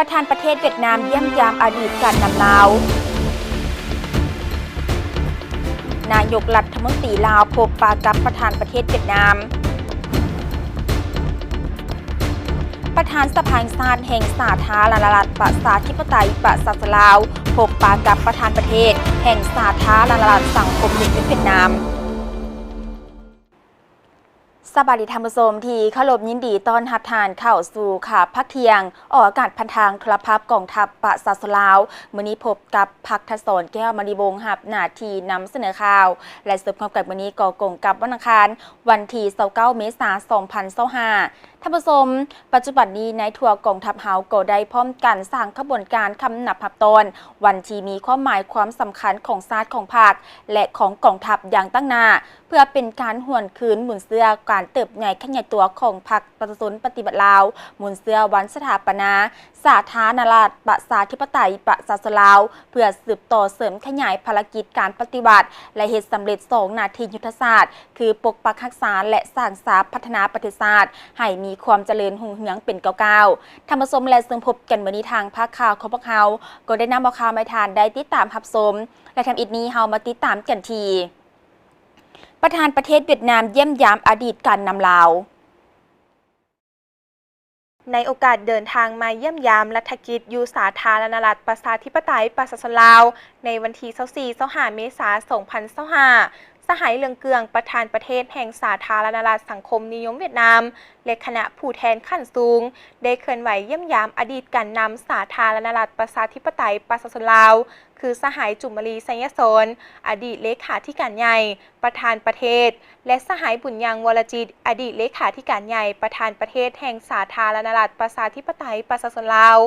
ປະທານປະເທດຫວຽດນາມຢ້ຽມຢາມອະດີດການນຳລາວ. ນາຍົກລັດຖະມົນຕີລາວພົບປະກັບປະທານປະເທດຫວຽດນາມ. ປະທານສະພາແຫ່ງຊາດແຫ່ງສາທາລະນະລັດປະຊາທິປະໄຕປະຊາຊົນລາວ ພົບປະກັບປະທານປະເທດແຫ່ງສາທາລະນະລັດສັງຄົມນິຍົມຫວຽດນາມ. ສະບາຍດີທ່ານຜູ້ຊົມທີ່ເຄົາລົບ, ຍິນດີຕ້ອນຮັບທ່ານເຂົ້າສູ່ຂ່າວພາກທ່ຽງ ອອກອາກາດຜ່ານທາງໂທລະພາບກອງທັບປະຊາຊົນລາວ. ມື້ນີ້ພົບກັບ ພັກທະສອນ ແກ້ວມະນີວົງ ຮັບໜ້າທີ່ນຳສະເໜີຂ່າວ ແລະ ສົມຄວາມກັນມື້ນີ້ກໍກົງກັບວັນອັງຄານ ວັນທີຊາວເກົ້າ ເມສາ ສອງພັນຊາວຫ້າ. ທ່ານຜູ້ຊົມ, ປັດຈຸບັນນີ້ໃນທົ່ວກອງທັບເຮົາກໍໄດ້ພ້ອມກັນສ້າງຂະບວນການຄຳນັບຮັບຕ້ອນວັນທີ່ມີຄວາມໝາຍຄວາມສຳຄັນຂອງຊາດ, ຂອງພັກ ແລະ ຂອງກອງທັບຢ່າງຕັ້ງໜ້າ ເພື່ອເປັນການຫວນຄືນມູນເຊື້ອການເຕີບໃຫຍ່ຂະຫຍາຍຕົວຂອງພັກປະຊາຊົນປະຕິວັດລາວ, ມູນເຊື້ອວັນສະຖາປະນາ ສາທາລະນະລັດປະຊາທິປະໄຕປະຊາຊົນລາວ ເພື່ອສືບຕໍ່ເສີມຂະຫຍາຍພາລະກິດການປະຕິວັດ ແລະ ເຮັດສຳເລັດສອງໜ້າທີ່ຍຸດທະສາດ ຄື ປົກປັກຮັກສາ ແລະ ສ້າງສາພັດທະນາປະເທດຊາດ ໃຫ້ມີຄວາມຈະເລີນຮຸ່ງເຮືອງເປັນກ້າວໆ. ທ່ານຜູ້ຊົມ ແລະ ເຊິ່ງພົບກັນມື້ນີ້ທາງພາກຂ່າວຂອງພວກເຮົາ ກໍໄດ້ນຳເອົາຂ່າວມາໃຫ້ທ່ານໄດ້ຕິດຕາມຮັບຊົມ ແລະ ທຳອິດນີ້ເຮົາມາຕິດຕາມກັນທີ່ ປະທານປະເທດຫວຽດນາມຢ້ຽມຢາມອະດີດການນຳລາວ. ໃນໂອກາດເດີນທາງມາຢ້ຽມຢາມລັດຖະກິດຢູ່ສາທາລະນະລັດປະຊາທິປະໄຕປະຊາຊົນລາວ ໃນວັນທີຊາວສີ່ ຊາວຫ້າ ເມສາ ສອງພັນຊາວຫ້າ, ສະຫາຍ ເລື່ອງເກືອງ ປະທານປະເທດແຫ່ງສາທາລະນະລັດສັງຄົມນິຍົມຫວຽດນາມ ແລະ ຄະນະຜູ້ແທນຂັ້ນສູງ ໄດ້ເຄື່ອນໄຫວຢ້ຽມຢາມອະດີດການນຳສາທາລະນະລັດປະຊາທິປະໄຕປະຊາຊົນລາວ ຄື ສະຫາຍ ຈູມມາລີ ໄຊຍະສອນ ອະດີດເລຂາທິການໃຫຍ່ ປະທານປະເທດ ແລະ ສະຫາຍ ບຸນຍັງ ວໍລະຈິດ ອະດີດເລຂາທິການໃຫຍ່ ປະທານປະເທດແຫ່ງສາທາລະນະລັດປະຊາທິປະໄຕປະຊາຊົນລາວ.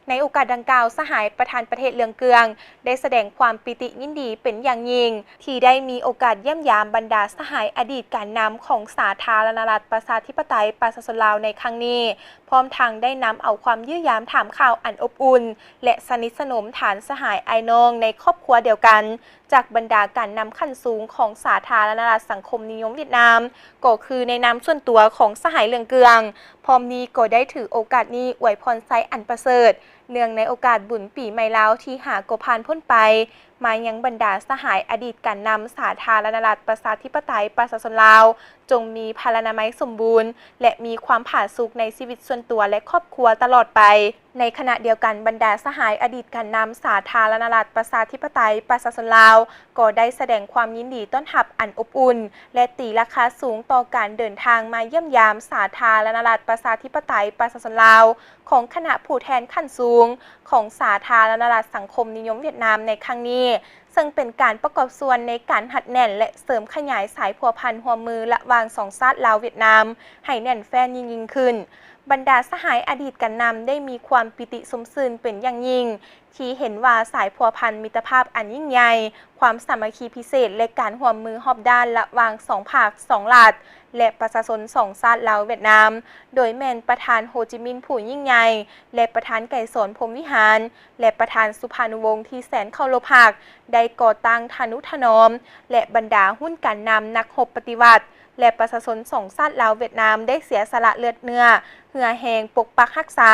ໃນໂອກາດດັ່ງກ່າວ, ສະຫາຍ ປະທານປະເທດ ເລື່ອງເກືອງ ໄດ້ສະແດງຄວາມປີຕິຍິນດີເປັນຢ່າງຍິ່ງ ທີ່ໄດ້ມີໂອກາດຢ້ຽມຢາມບັນດາສະຫາຍອະດີດການນຳຂອງສາທາລະນະລັດປະຊາທິປະໄຕປະຊາຊົນລາວໃນຄັ້ງນີ້, ພ້ອມທັງໄດ້ນຳເອົາຄວາມຢ້ຽມຢາມຖາມຂ່າວອັນອົບອຸ່ນ ແລະ ສະໜິດສະໜົມທ່ານສະຫາຍອ້າຍນ້ອງໃນຄອບຄົວດຽວກັນ ຈາກບັນດາການນຳຂັ້ນສູງຂອງສາທາລະນະລັດສັງຄົມນິຍົມຫວຽດນາມ ກໍຄືໃນນາມສ່ວນຕົວຂອງສະຫາຍ ເລື່ອງເກືອງ. ພ້ອມນີ້ກໍໄດ້ຖືໂອກາດນີ້ອວຍພອນໄຊອັນປະເສີດ ເນື່ອງໃນໂອກາດບຸນປີໃໝ່ລາວທີຫ້າກໍຜ່ານພົ້ນໄປ, ມາຍັງບັນດາສະຫາຍອະດີດການນຳສາທາລະນະລັດປະຊາທິປະໄຕປະຊາຊົນລາວ ຈົ່ງມີພະລານາໄມສົມບູນ ແລະ ມີຄວາມຜາສຸກໃນຊີວິດສ່ວນຕົວ ແລະ ຄອບຄົວຕະຫຼອດໄປ. ໃນຂະນະດຽວກັນ, ບັນດາສະຫາຍອະດີດການນຳສາທາລະນະລັດປະຊາທິປະໄຕປະຊາຊົນລາວ ກໍໄດ້ສະແດງຄວາມຍິນດີຕ້ອນຮັບອັນອົບອຸ່ນ ແລະ ຕີລາຄາສູງຕໍ່ການເດີນທາງມາຢ້ຽມຢາມສາທາລະນະລັດປະຊາທິປະໄຕປະຊາຊົນລາວ ຂອງຄະນະຜູ້ແທນຂັ້ນສູງຂອງສາທາລະນະລັດສັງຄົມນິຍົມຫວຽດນາມໃນຄັ້ງນີ້, ເຊິ່ງເປັນການປະກອບສ່ວນໃນການຮັດແໜ້ນ ແລະ ເສີມຂະຫຍາຍສາຍພົວພັນຮ່ວມມືລະຫວ່າງສອງຊາດລາວຫວຽດນາມໃຫ້ແໜ້ນແຟ້ນຍິ່ງໆຂຶ້ນ. ບັນດາສະຫາຍອະດີດການນຳໄດ້ມີຄວາມປີຕິຊົມຊື່ນເປັນຢ່າງຍິ່ງ ທີ່ເຫັນວ່າສາຍພົວພັນມິດຕະພາບອັນຍິ່ງໃຫຍ່, ຄວາມສາມັກຄີພິເສດ ແລະ ການຮ່ວມມືຮອບດ້ານລະຫວ່າງສອງພັກ, ສອງລັດ ແລະ ປະຊາຊົນສອງຊາດລາວຫວຽດນາມ, ໂດຍແມ່ນປະທານໂຮຈິມິນຜູ້ຍິ່ງໃຫຍ່ ແລະ ປະທານໄກສອນ ພົມວິຫານ ແລະ ປະທານສຸພານຸວົງທີ່ແສນເຄົາລົບຮັກ ໄດ້ກໍ່ຕັ້ງທະນຸຖະໜອມ ແລະ ບັນດາຮຸ່ນການນຳ, ນັກຮົບປະຕິວັດ ແລະ ປະຊາຊົນສອງຊາດລາວຫວຽດນາມໄດ້ເສຍສະຫຼະເລືອດເນື້ອ ເຫື່ອແຮງປົກປັກຮັກສາ,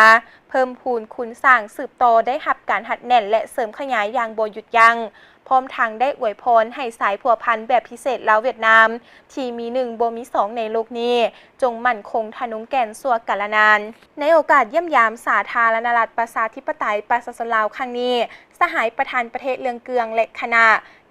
ເພີ່ມພູນຄູນສ້າງ, ສືບຕໍ່ໄດ້ຮັບການຮັດແໜ້ນ ແລະ ເສີມຂະຫຍາຍຢ່າງບໍ່ຢຸດຢັ້ງ, ພ້ອມທັງໄດ້ອວຍພອນໃຫ້ສາຍພົວພັນແບບພິເສດລາວຫວຽດນາມ ທີ່ມີໜຶ່ງບໍ່ມີສອງໃນໂລກນີ້ ຈົ່ງໝັ້ນຄົງທະນົງແກ່ນຊົ່ວກາລະນານ. ໃນໂອກາດຢ້ຽມຢາມສາທາລະນະລັດປະຊາທິປະໄຕປະຊາຊົນລາວຄັ້ງນີ້, ສະຫາຍປະທານປະເທດເລື່ອງເກືອງ ແລະ ຄະນະ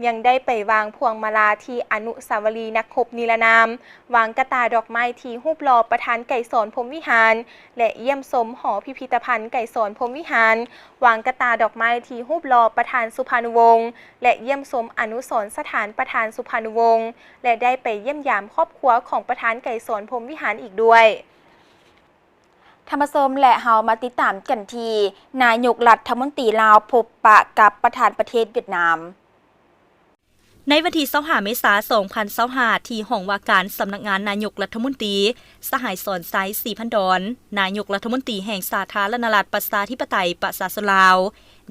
ຍັງໄດ້ໄປວາງພວງມາລາທີ່ອະນຸສາວະລີນັກຮົບນິລະນາມ, ວາງກະຕ່າດອກໄມ້ທີ່ຮູບຫຼໍ່ປະທານໄກສອນ ພົມວິຫານ ແລະ ຢ້ຽມຊົມຫໍພິພິທະພັນໄກສອນ ພົມວິຫານ, ວາງກະຕ່າດອກໄມ້ທີ່ຮູບຫຼໍ່ປະທານສຸພານຸວົງ ແລະ ຢ້ຽມຊົມອະນຸສອນສະຖານປະທານສຸພານຸວົງ ແລະ ໄດ້ໄປຢ້ຽມຢາມຄອບຄົວຂອງປະທານໄກສອນ ພົມວິຫານອີກດ້ວຍ. ທ່ານຜູ້ຊົມ ແລະ ເຮົາມາຕິດຕາມກັນທີ່ ນາຍົກລັດຖະມົນຕີລາວພົບປະກັບປະທານປະເທດຫວຽດນາມ. ໃນວັນທີຊາວຫ້າ ເມສາ ສອງພັນຊາວຫ້າ ທີ່ຫ້ອງວ່າການສຳນັກງານນາຍົກລັດຖະມົນຕີ, ສະຫາຍ ສອນໄຊ ສີພັນດອນ ນາຍົກລັດຖະມົນຕີແຫ່ງສາທາລະນະລັດປະຊາທິປະໄຕປະຊາຊົນລາວ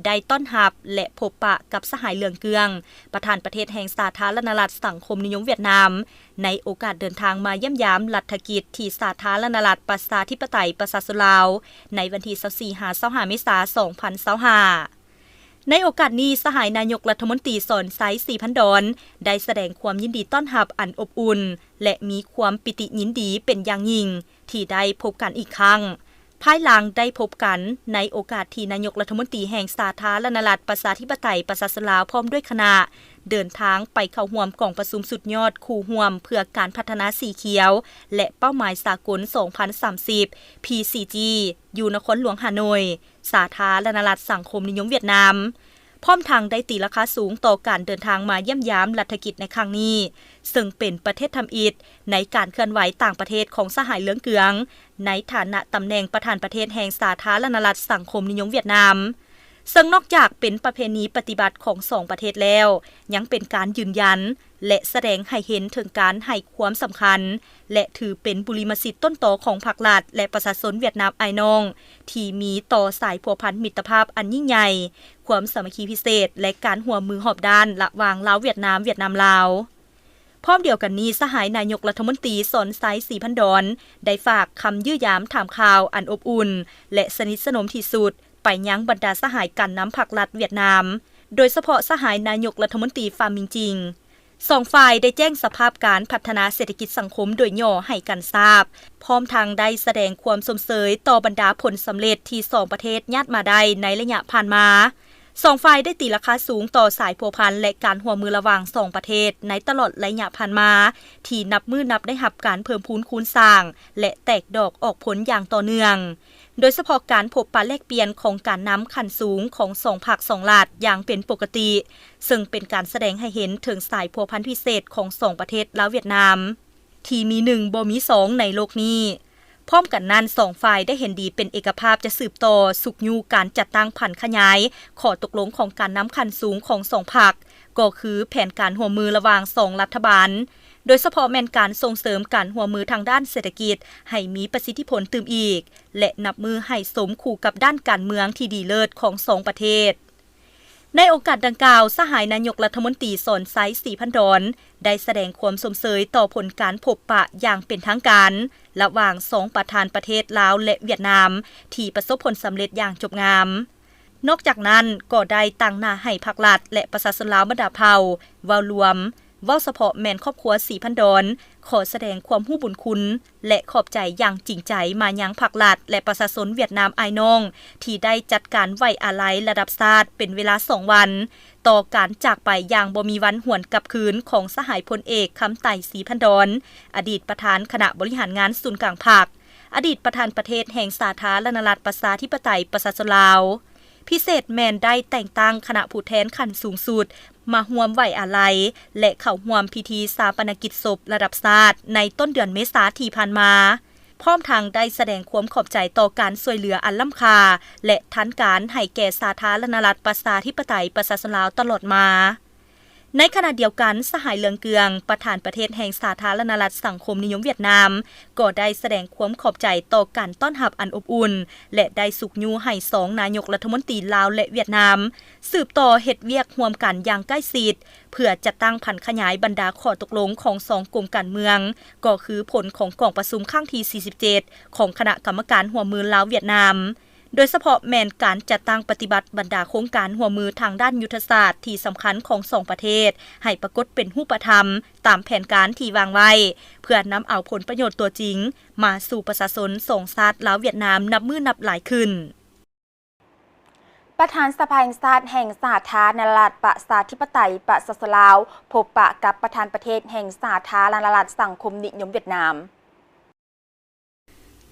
ໄດ້ຕ້ອນຮັບ ແລະ ພົບປະກັບສະຫາຍ ເຫຼືອງເກືອງ ປະທານປະເທດແຫ່ງສາທາລະນະລັດສັງຄົມນິຍົມຫວຽດນາມ ໃນໂອກາດເດີນທາງມາຢ້ຽມຢາມລັດຖະກິດທີ່ສາທາລະນະລັດປະຊາທິປະໄຕປະຊາຊົນລາວ ໃນວັນທີຊາວສີ່ ຫາ ຊາວຫ້າ ເມສາ ສອງພັນຊາວຫ້າ. ໃນໂອກາດນີ້, ສະຫາຍນາຍົກລັດຖະມົນຕີ ສອນໄຊ ສີພັນດອນ ໄດ້ສະແດງຄວາມຍິນດີຕ້ອນຮັບອັນອົບອຸ່ນ ແລະ ມີຄວາມປີຕິຍິນດີເປັນຢ່າງຍິ່ງທີ່ໄດ້ພົບກັນອີກຄັ້ງ, ພາຍຫຼັງໄດ້ພົບກັນໃນໂອກາດທີ່ນາຍົກລັດຖະມົນຕີແຫ່ງສາທາລະນະລັດປະຊາທິປະໄຕປະຊາຊົນລາວ ພ້ອມດ້ວຍຄະນະ ເດີນທາງໄປເຂົ້າຮ່ວມກອງປະຊຸມສຸດຍອດຄູ່ຮ່ວມເພື່ອການພັດທະນາສີຂຽວ ແລະ ເປົ້າໝາຍສາກົນ ສອງພັນສາມສິບ ພີຊີຈີ ຢູ່ນະຄອນຫຼວງຮ່າໂນ້ຍ, ສາທາລະນະລັດສັງຄົມນິຍົມຫວຽດນາມ, ພ້ອມທັງໄດ້ຕີລາຄາສູງຕໍ່ການເດີນທາງມາຢ້ຽມຢາມລັດຖະກິດໃນຄັ້ງນີ້, ເຊິ່ງເປັນປະເທດທຳອິດໃນການເຄື່ອນໄຫວຕ່າງປະເທດຂອງສະຫາຍເຫຼືອງເກືອງ ໃນຖານະຕຳແໜ່ງປະທານປະເທດແຫ່ງສາທາລະນະລັດສັງຄົມນິຍົມຫວຽດນາມ. ເຊິ່ງນອກຈາກເປັນປະເພນີປະຕິບັດຂອງສອງປະເທດແລ້ວ, ຍັງເປັນການຢືນຢັນ ແລະ ສະແດງໃຫ້ເຫັນເຖິງການໃຫ້ຄວາມສຳຄັນ ແລະ ຖືເປັນບຸລິມະສິດຕົ້ນຕໍຂອງພັກລັດ ແລະ ປະຊາຊົນຫວຽດນາມອ້າຍນ້ອງ ທີ່ມີຕໍ່ສາຍພົວພັນມິດຕະພາບອັນຍິ່ງໃຫຍ່, ຄວາມສາມັກຄີພິເສດ ແລະ ການຮ່ວມມືຮອບດ້ານລະຫວ່າງລາວ-ຫວຽດນາມ, ຫວຽດນາມ-ລາວ. ພ້ອມດຽວກັນນີ້, ສະຫາຍນາຍົກລັດຖະມົນຕີ ສອນໄຊ ສີພັນດອນ ໄດ້ຝາກຄຳຢ້ຽມຢາມຖາມຂ່າວອັນອົບອຸ່ນ ແລະ ສະໜິດສະໜົມທີ່ສຸດ ໄປຍັງບັນດາສະຫາຍການນຳພັກລັດຫວຽດນາມ, ໂດຍສະເພາະສະຫາຍນາຍົກລັດຖະມົນຕີ ຟາມມິງຈິງ. ສອງຝ່າຍໄດ້ແຈ້ງສະພາບການພັດທະນາເສດຖະກິດສັງຄົມໂດຍຫຍໍ້ໃຫ້ກັນຊາບ, ພ້ອມທັງໄດ້ສະແດງຄວາມຊົມເຊີຍຕໍ່ບັນດາຜົນສຳເລັດທີ່ສອງປະເທດຍາດມາໄດ້ໃນໄລຍະຜ່ານມາ. ສອງຝ່າຍໄດ້ຕີລາຄາສູງຕໍ່ສາຍພົວພັນ ແລະ ການຮ່ວມມືລະຫວ່າງສອງປະເທດໃນຕະຫຼອດໄລຍະຜ່ານມາ, ທີ່ນັບມື້ນັບໄດ້ຮັບການເພີ່ມພູນຄູນສ້າງ ແລະ ແຕກດອກອອກຜົນຢ່າງຕໍ່ເນື່ອງ, ໂດຍສະເພາະການພົບປະແລກປ່ຽນຂອງການນຳຂັ້ນສູງຂອງສອງພັກສອງລັດຢ່າງເປັນປົກກະຕິ, ເຊິ່ງເປັນການສະແດງໃຫ້ເຫັນເຖິງສາຍພົວພັນພິເສດຂອງສອງປະເທດລາວ-ຫວຽດນາມ ທີ່ມີໜຶ່ງບໍ່ມີສອງໃນໂລກນີ້. ພ້ອມກັນນັ້ນ, ສອງຝ່າຍໄດ້ເຫັນດີເປັນເອກະພາບຈະສືບຕໍ່ຊຸກຍູ້ການຈັດຕັ້ງຜັນຂະຫຍາຍຂໍ້ຕົກລົງຂອງການນຳຂັ້ນສູງຂອງສອງພັກ, ກໍຄືແຜນການຮ່ວມມືລະຫວ່າງສອງລັດຖະບານ, ໂດຍສະເພາະແມ່ນການສົ່ງເສີມການຮ່ວມມືທາງດ້ານເສດຖະກິດໃຫ້ມີປະສິດທິຜົນຕື່ມອີກ ແລະ ນັບມື້ໃຫ້ສົມຄູ່ກັບດ້ານການເມືອງທີ່ດີເລີດຂອງສອງປະເທດ. ໃນໂອກາດດັ່ງກ່າວ, ສະຫາຍນາຍົກລັດຖະມົນຕີ ສອນໄຊ ສີພັນດອນ ໄດ້ສະແດງຄວາມຊົມເຊີຍຕໍ່ຜົນການພົບປະຢ່າງເປັນທາງການ ລະຫວ່າງສອງປະທານປະເທດລາວ ແລະ ຫວຽດນາມ ທີ່ປະສົບຜົນສຳເລັດຢ່າງຈົບງາມ. ນອກຈາກນັ້ນ, ກໍໄດ້ຕາງໜ້າໃຫ້ພັກລັດ ແລະ ປະຊາຊົນລາວບັນດາເຜົ່າເວົ້າລວມ, ເວົ້າສະເພາະແມ່ນຄອບຄົວສີພັນດອນ ຂໍສະແດງຄວາມຮູ້ບຸນຄຸນ ແລະ ຂອບໃຈຢ່າງຈິງໃຈມາຍັງພັກລັດ ແລະ ປະຊາຊົນຫວຽດນາມອ້າຍນ້ອງ ທີ່ໄດ້ຈັດການໄວ້ອາໄລລະດັບຊາດເປັນເວລາສອງວັນ ຕໍ່ການຈາກໄປຢ່າງບໍ່ມີວັນຫວນກັບຄືນຂອງສະຫາຍພົນເອກ ຄຳໄຕ ສີພັນດອນ ອະດີດປະທານຄະນະບໍລິຫານງານສູນກາງພັກ, ອະດີດປະທານປະເທດແຫ່ງສາທາລະນະລັດປະຊາທິປະໄຕປະຊາຊົນລາວ. ພິເສດແມ່ນໄດ້ແຕ່ງຕັ້ງຄະນະຜູ້ແທນຂັ້ນສູງສຸດມາຮ່ວມໄວ້ອາໄລ ແລະ ເຂົ້າຮ່ວມພິທີຊາປະນະກິດສົບລະດັບຊາດໃນຕົ້ນເດືອນເມສາທີ່ຜ່ານມາ, ພ້ອມທັງໄດ້ສະແດງຄວາມຂອບໃຈຕໍ່ການຊ່ວຍເຫຼືອອັນລ້ຳຄ່າ ແລະ ທັນການໃຫ້ແກ່ສາທາລະນະລັດປະຊາທິປະໄຕປະຊາຊົນລາວຕະຫຼອດມາ. ໃນຂະນະດຽວກັນ, ສະຫາຍ ເຫຼືອງເກືອງ ປະທານປະເທດແຫ່ງສາທາລະນະລັດສັງຄົມນິຍົມຫວຽດນາມ ກໍໄດ້ສະແດງຄວາມຂອບໃຈຕໍ່ການຕ້ອນຮັບອັນອົບອຸ່ນ ແລະ ໄດ້ຊຸກຍູ້ໃຫ້ສອງນາຍົກລັດຖະມົນຕີລາວ ແລະ ຫວຽດນາມ ສືບຕໍ່ເຮັດວຽກຮ່ວມກັນຢ່າງໃກ້ຊິດ ເພື່ອຈັດຕັ້ງຜັນຂະຫຍາຍບັນດາຂໍ້ຕົກລົງຂອງສອງກົມການເມືອງ, ກໍຄືຜົນຂອງກອງປະຊຸມຄັ້ງທີສີ່ສິບເຈັດ ຂອງຄະນະກຳມະການຮ່ວມມືລາວ-ຫວຽດນາມ. ໂດຍສະເພາະແມ່ນການຈັດຕັ້ງປະຕິບັດບັນດາໂຄງການຮ່ວມມືທາງດ້ານຍຸດທະສາດທີ່ສຳຄັນຂອງສອງປະເທດ ໃຫ້ປາກົດເປັນຮູບປະທຳຕາມແຜນການທີ່ວາງໄວ້, ເພື່ອນຳເອົາຜົນປະໂຫຍດຕົວຈິງມາສູ່ປະຊາຊົນສອງຊາດລາວ-ຫວຽດນາມນັບມື້ນັບຫຼາຍຂຶ້ນ. ປະທານສະພາແຫ່ງຊາດແຫ່ງສາທາລະນະລັດປະຊາທິປະໄຕປະຊາຊົນລາວ ພົບປະກັບປະທານປະເທດແຫ່ງສາທາລະນະລັດສັງຄົມນິຍົມຫວຽດນາມ.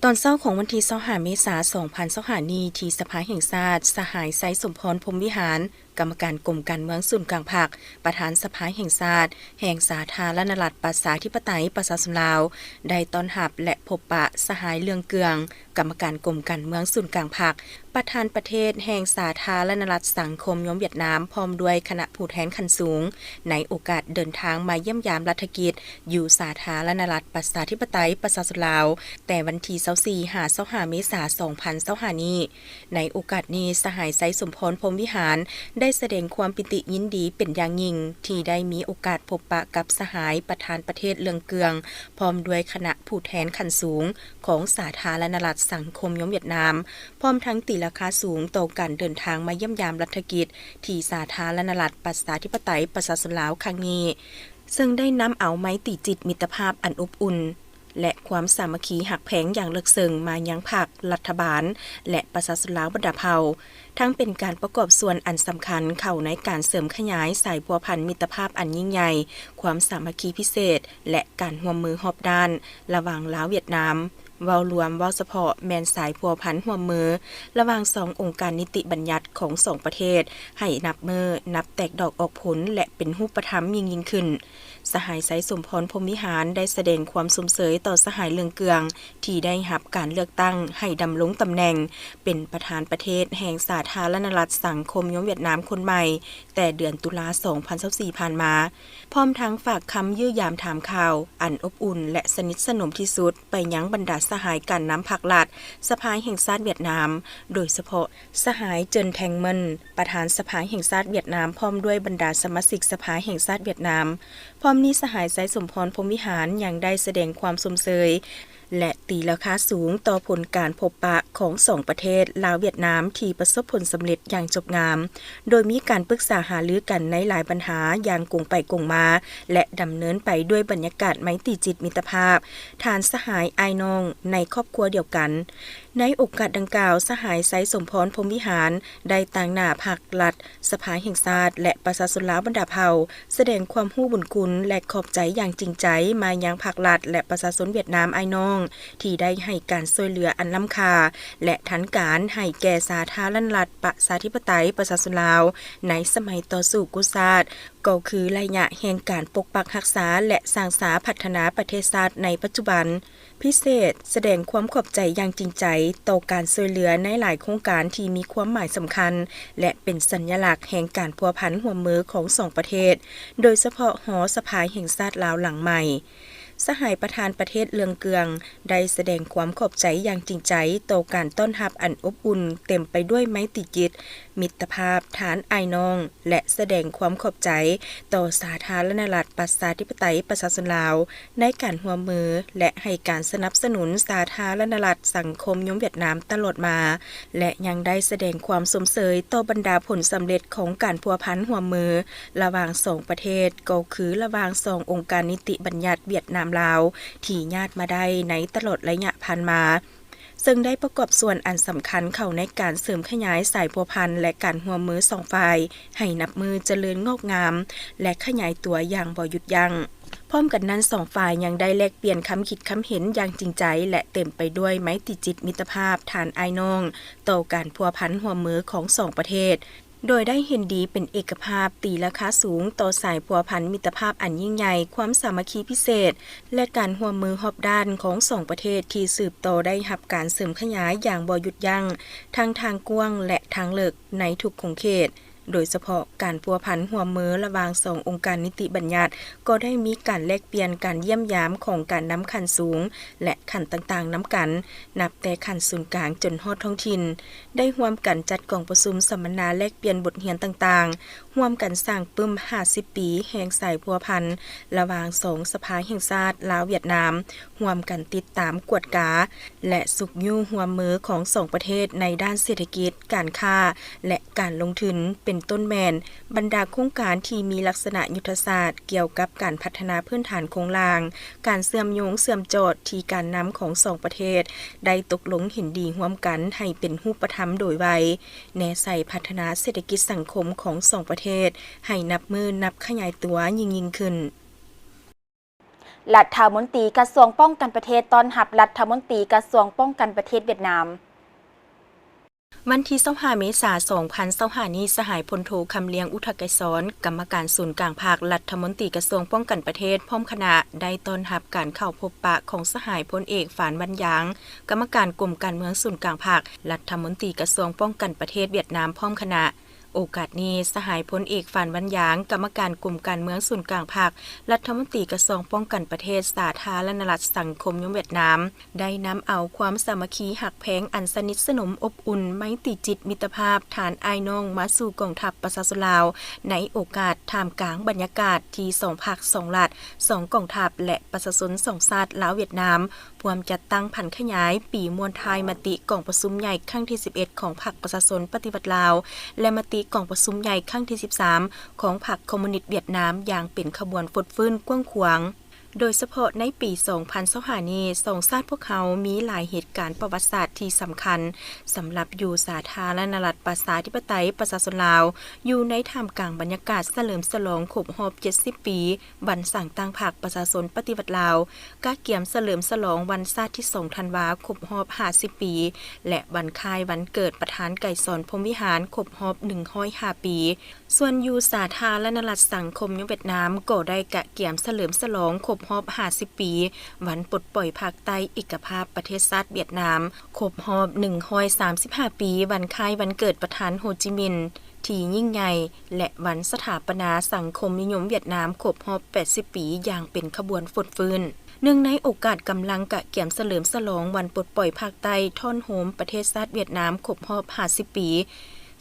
ຕອນເຊົ້າຂອງວັນທີຊາວຫ້າ ເມສາ ສອງພັນຊາວຫ້ານີ້ ທີ່ສະພາແຫ່ງຊາດ, ສະຫາຍ ໄຊສົມພອນ ພົມວິຫານ ກຳມະການກົມການເມືອງສູນກາງພັກ, ປະທານສະພາແຫ່ງຊາດ ແຫ່ງສາທາລະນະລັດ ປະຊາທິປະໄຕ ປະຊາຊົນລາວ ໄດ້ຕ້ອນຮັບ ແລະ ພົບປະ ສະຫາຍ ເລື່ອງເກືອງ ກຳມະການກົມການເມືອງສູນກາງພັກ, ປະທານປະເທດແຫ່ງສາທາລະນະລັດສັງຄົມນິຍົມຫວຽດນາມ ພ້ອມດ້ວຍຄະນະຜູ້ແທນຂັ້ນສູງ ໃນໂອກາດເດີນທາງມາຢ້ຽມຢາມລັດຖະກິດ ຢູ່ສາທາລະນະລັດ ປະຊາທິປະໄຕ ປະຊາຊົນລາວ ແຕ່ວັນທີຊາວສີ່ ຫາ ຊາວຫ້າ ເມສາ ສອງພັນຊາວຫ້ານີ້. ໃນໂອກາດນີ້, ສະຫາຍ ໄຊສົມພອນ ພົມວິຫານ ໄດ້ສະແດງຄວາມປີຕິຍິນດີເປັນຢ່າງຍິ່ງ ທີ່ໄດ້ມີໂອກາດພົບປະກັບສະຫາຍປະທານປະເທດ ເລື່ອງເກືອງ ພ້ອມດ້ວຍຄະນະຜູ້ແທນຂັ້ນສູງຂອງສາທາລະນະລັດສັງຄົມນິຍົມຫວຽດນາມ, ພ້ອມທັງຕີລາຄາສູງຕໍ່ການເດີນທາງມາຢ້ຽມຢາມລັດຖະກິດ ທີ່ສາທາລະນະລັດປະຊາທິປະໄຕປະຊາຊົນລາວຄັ້ງນີ້, ເຊິ່ງໄດ້ນຳເອົາໄມຕີຈິດມິດຕະພາບອັນອົບອຸ່ນ ແລະ ຄວາມສາມັກຄີຮັກແພງຢ່າງເລິກເຊິ່ງມາຍັງພັກ, ລັດຖະບານ ແລະ ປະຊາຊົນລາວບັນດາເຜົ່າ, ທັງເປັນການປະກອບສ່ວນອັນສຳຄັນເຂົ້າໃນການເສີມຂະຫຍາຍສາຍພົວພັນມິດຕະພາບອັນຍິ່ງໃຫຍ່, ຄວາມສາມັກຄີພິເສດ ແລະ ການຮ່ວມມືຮອບດ້ານລະຫວ່າງລາວ-ຫວຽດນາມ. ເວົ້າລວມ, ເວົ້າສະເພາະແມ່ນສາຍພົວພັນຮ່ວມມືລະຫວ່າງສອງອົງການນິຕິບັນຍັດຂອງສອງປະເທດ ໃຫ້ນັບມື້ນັບແຕກດອກອອກຜົນ ແລະ ເປັນຮູບປະທຳຍິ່ງໆຂຶ້ນ. ສະຫາຍ ໄຊສົມພອນ ພົມວິຫານ ໄດ້ສະແດງຄວາມຊົມເຊີຍຕໍ່ສະຫາຍ ເລື່ອງເກືອງ ທີ່ໄດ້ຮັບການເລືອກຕັ້ງໃຫ້ດຳລົງຕຳແໜ່ງເປັນປະທານປະເທດແຫ່ງສາທາລະນະລັດສັງຄົມນິຍົມຫວຽດນາມຄົນໃໝ່ ແຕ່ເດືອນຕຸລາ ສອງພັນຊາວສີ່ ຜ່ານມາ, ພ້ອມທັງຝາກຄຳຢ້ຽມຢາມຖາມຂ່າວອັນອົບອຸ່ນ ແລະ ສະໜິດສະໜົມທີ່ສຸດໄປຍັງບັນດາສະຫາຍການນຳພັກລັດ ສະພາແຫ່ງຊາດຫວຽດນາມ, ໂດຍສະເພາະສະຫາຍ ເຈີນ ແທງ ເມິນ ປະທານສະພາແຫ່ງຊາດຫວຽດນາມ ພ້ອມດ້ວຍບັນດາສະມາຊິກສະພາແຫ່ງຊາດຫວຽດນາມ. ພ້ອມນີ້, ສະຫາຍ ໄຊສົມພອນ ພົມວິຫານ ຍັງໄດ້ສະແດງຄວາມຊົມເຊີຍ ແລະ ຕີລາຄາສູງຕໍ່ຜົນການພົບປະຂອງສອງປະເທດ ລາວ-ຫວຽດນາມ ທີ່ປະສົບຜົນສຳເລັດຢ່າງຈົບງາມ, ໂດຍມີການປຶກສາຫາລືກັນໃນຫຼາຍບັນຫາຢ່າງກົງໄປກົງມາ ແລະ ດຳເນີນໄປດ້ວຍບັນຍາກາດໄມຕີຈິດມິດຕະພາບ, ທ່ານສະຫາຍອ້າຍນ້ອງໃນຄອບຄົວດຽວກັນ. ໃນໂອກາດດັ່ງກ່າວ, ສະຫາຍ ໄຊສົມພອນ ພົມວິຫານ ໄດ້ຕາງໜ້າພັກລັດ, ສະພາແຫ່ງຊາດ ແລະ ປະຊາຊົນລາວບັນດາເຜົ່າ ສະແດງຄວາມຮູ້ບຸນຄຸນ ແລະ ຂອບໃຈຢ່າງຈິງໃຈມາຍັງພັກລັດ ແລະ ປະຊາຊົນຫວຽດນາມອ້າຍນ້ອງ ທີ່ໄດ້ໃຫ້ການຊ່ວຍເຫຼືອອັນລ້ຳຄ່າ ແລະ ທັນການໃຫ້ແກ່ສາທາລະນະລັດປະຊາທິປະໄຕປະຊາຊົນລາວ ໃນສະໄໝຕໍ່ສູ້ກູ້ຊາດ, ກໍຄືໄລຍະແຫ່ງການປົກປັກຮັກສາ ແລະ ສ້າງສາພັດທະນາປະເທດຊາດໃນປັດຈຸບັນ. ພິເສດ, ສະແດງຄວາມຂອບໃຈຢ່າງຈິງໃຈຕໍ່ການຊ່ວຍເຫຼືອໃນຫຼາຍໂຄງການທີ່ມີຄວາມໝາຍສຳຄັນ ແລະ ເປັນສັນຍະລັກແຫ່ງການພົວພັນຮ່ວມມືຂອງສອງປະເທດ, ໂດຍສະເພາະຫໍສະພາແຫ່ງຊາດລາວຫຼັງໃໝ່. ສະຫາຍປະທານປະເທດ ເລື່ອງເກືອງ ໄດ້ສະແດງຄວາມຂອບໃຈຢ່າງຈິງໃຈຕໍ່ການຕ້ອນຮັບອັນອົບອຸ່ນເຕັມໄປດ້ວຍໄມຕີຈິດ ມິດຕະພາບ ທ່ານອ້າຍນ້ອງ ແລະ ສະແດງຄວາມຂອບໃຈຕໍ່ສາທາລະນະລັດປະຊາທິປະໄຕປະຊາຊົນລາວ ໃນການຮ່ວມມື ແລະ ໃຫ້ການສະໜັບສະໜູນສາທາລະນະລັດສັງຄົມນິຍົມຫວຽດນາມຕະຫຼອດມາ ແລະ ຍັງໄດ້ສະແດງຄວາມຊົມເຊີຍຕໍ່ບັນດາຜົນສຳເລັດຂອງການພົວພັນຮ່ວມມືລະຫວ່າງສອງປະເທດ, ກໍຄືລະຫວ່າງສອງອົງການນິຕິບັນຍັດຫວຽດນາມ-ລາວ ທີ່ຍາດມາໄດ້ໃນຕະຫຼອດໄລຍະຜ່ານມາ. ເຊິ່ງໄດ້ປະກອບສ່ວນອັນສຳຄັນເຂົ້າໃນການເສີມຂະຫຍາຍສາຍພົວພັນ ແລະ ການຮ່ວມມືສອງຝ່າຍໃຫ້ນັບມື້ຈະເລີນງອກງາມ ແລະ ຂະຫຍາຍຕົວຢ່າງບໍ່ຢຸດຢັ້ງ. ພ້ອມກັນນັ້ນ, ສອງຝ່າຍຍັງໄດ້ແລກປ່ຽນຄຳຄິດຄຳເຫັນຢ່າງຈິງໃຈ ແລະ ເຕັມໄປດ້ວຍໄມຕີຈິດມິດຕະພາບທ່ານອ້າຍນ້ອງ ຕໍ່ການພົວພັນຮ່ວມມືຂອງສອງປະເທດ, ໂດຍໄດ້ເຫັນດີເປັນເອກະພາບ, ຕີລາຄາສູງຕໍ່ສາຍພົວພັນມິດຕະພາບອັນຍິ່ງໃຫຍ່, ຄວາມສາມັກຄີພິເສດ ແລະ ການຮ່ວມມືຮອບດ້ານຂອງສອງປະເທດທີ່ສືບຕໍ່ໄດ້ຮັບການເສີມຂະຫຍາຍຢ່າງບໍ່ຢຸດຢັ້ງ ທັງທາງກວ້າງ ແລະ ທາງເລິກໃນທຸກຂົງເຂດ, ໂດຍສະເພາະການພົວພັນຮ່ວມມືລະຫວ່າງສອງອົງການນິຕິບັນຍັດ ກໍໄດ້ມີການແລກປ່ຽນການຢ້ຽມຢາມຂອງການນຳຂັ້ນສູງ ແລະ ຂັ້ນຕ່າງໆນຳກັນ, ນັບແຕ່ຂັ້ນສູນກາງຈົນຮອດທ້ອງຖິ່ນ, ໄດ້ຮ່ວມກັນຈັດກອງປະຊຸມສຳມະນາແລກປ່ຽນບົດຮຽນຕ່າງໆ, ຮ່ວມກັນສ້າງປຶ້ມຫ້າສິບປີແຫ່ງສາຍພົວພັນລະຫວ່າງສອງສະພາແຫ່ງຊາດລາວຫວຽດນາມ, ຮ່ວມກັນຕິດຕາມ, ກວດກາ ແລະ ຊຸກຍູ້ຮ່ວມມືຂອງສອງປະເທດໃນດ້ານເສດຖະກິດ, ການຄ້າ ແລະ ການລົງທຶນ, ເປັນຕົ້ນແມ່ນບັນດາໂຄງການທີ່ມີລັກສະນະຍຸດທະສາດກ່ຽວກັບການພັດທະນາພື້ນຖານໂຄງລ່າງ, ການເຊື່ອມໂຍງເຊື່ອມຈອດທີ່ການນຳຂອງສອງປະເທດໄດ້ຕົກລົງເຫັນດີຮ່ວມກັນໃຫ້ເປັນຮູບປະທຳໂດຍໄວ, ແນໃສ່ພັດທະນາເສດຖະກິດສັງຄົມຂອງສອງປະເທດໃຫ້ນັບມື້ນັບຂະຫຍາຍຕົວຍິ່ງໆຂຶ້ນ. ລັດຖະມົນຕີກະຊວງປ້ອງກັນປະເທດຕ້ອນຮັບລັດຖະມົນຕີກະຊວງປ້ອງກັນປະເທດຫວຽດນາມ. ວັນທີຊາວຫ້າ ເມສາ ສອງພັນຊາວຫ້ານີ້, ສະຫາຍພົນໂທ ຄຳລຽງ ອຸທະໄກສອນ ກຳມະການສູນກາງພັກ, ລັດຖະມົນຕີກະຊວງປ້ອງກັນປະເທດ ພ້ອມຄະນະ ໄດ້ຕ້ອນຮັບການເຂົ້າພົບປະຂອງສະຫາຍພົນເອກ ຟານ ວັນຢາງ ກຳມະການກົມການເມືອງສູນກາງພັກ, ລັດຖະມົນຕີກະຊວງປ້ອງກັນປະເທດຫວຽດນາມ ພ້ອມຄະນະ. ໂອກາດນີ້, ສະຫາຍພົນເອກ ຟານ ວັນຢາງ ກຳມະການກົມການເມືອງສູນກາງພັກ, ລັດຖະມົນຕີກະຊວງປ້ອງກັນປະເທດ ສາທາລະນະລັດສັງຄົມນິຍົມຫວຽດນາມ ໄດ້ນຳເອົາຄວາມສາມັກຄີຮັກແພງອັນສະໜິດສະໜົມອົບອຸ່ນ ໄມຕີຈິດມິດຕະພາບທ່ານອ້າຍນ້ອງ ມາສູ່ກອງທັບປະຊາຊົນລາວ ໃນໂອກາດທ່າມກາງບັນຍາກາດທີ່ສອງພັກສອງລັດ, ສອງກອງທັບ ແລະ ປະຊາຊົນສອງຊາດລາວຫວຽດນາມ ຮ່ວມຈັດຕັ້ງຜັນຂະຫຍາຍປີມ້ວນທ້າຍມະຕິກອງປະຊຸມໃຫຍ່ຄັ້ງທີສິບເອັດຂອງພັກປະຊາຊົນປະຕິວັດລາວ ແລະ ມະຕິກອງປະຊຸມໃຫຍ່ຄັ້ງທີສິບສາມຂອງພັກຄອມມູນິດຫວຽດນາມຢ່າງເປັນຂະບວນຟົດຟື້ນກວ້າງຂວາງ. ໂດຍສະເພາະໃນປີສອງພັນຊາວຫ້ານີ້, ສອງຊາດພວກເຮົາມີຫຼາຍເຫດການປະຫວັດສາດທີ່ສຳຄັນ ສຳລັບຢູ່ສາທາລະນະລັດປະຊາທິປະໄຕປະຊາຊົນລາວ, ຢູ່ໃນທ່າມກາງບັນຍາກາດສະເຫຼີມສະຫຼອງຄົບຮອບເຈັດສິບປີ ວັນສ້າງຕັ້ງພັກປະຊາຊົນປະຕິວັດລາວ, ກະກຽມສະເຫຼີມສະຫຼອງວັນຊາດທີສອງທັນວາຄົບຮອບຫ້າສິບປີ ແລະ ວັນຄ້າຍວັນເກີດປະທານໄກສອນ ພົມວິຫານ ຄົບຮອບໜຶ່ງຮ້ອຍຫ້າປີ. ສ່ວນຢູ່ສາທາລະນະລັດສັງຄົມນິຍົມຫວຽດນາມ ກໍໄດ້ກະກຽມສະເຫຼີມສະຫຼອງຄົບຮອບຫ້າສິບປີ ວັນປົດປ່ອຍພາກໃຕ້ເອກະພາບປະເທດຊາດຫວຽດນາມ ຄົບຮອບໜຶ່ງຮ້ອຍສາມສິບຫ້າປີ ວັນຄ້າຍວັນເກີດປະທານໂຮຈິມິນ ທີ່ຍິ່ງໃຫຍ່ ແລະ ວັນສະຖາປະນາສັງຄົມນິຍົມຫວຽດນາມຄົບຮອບແປດສິບປີ ຢ່າງເປັນຂະບວນຟົດຟື້ນ. ເນື່ອງໃນໂອກາດກຳລັງກະກຽມສະເຫຼີມສະຫຼອງວັນປົດປ່ອຍພາກໃຕ້ທ່ອນໂຮມປະເທດຊາດຫວຽດນາມຄົບຮອບຫ້າສິບປີ,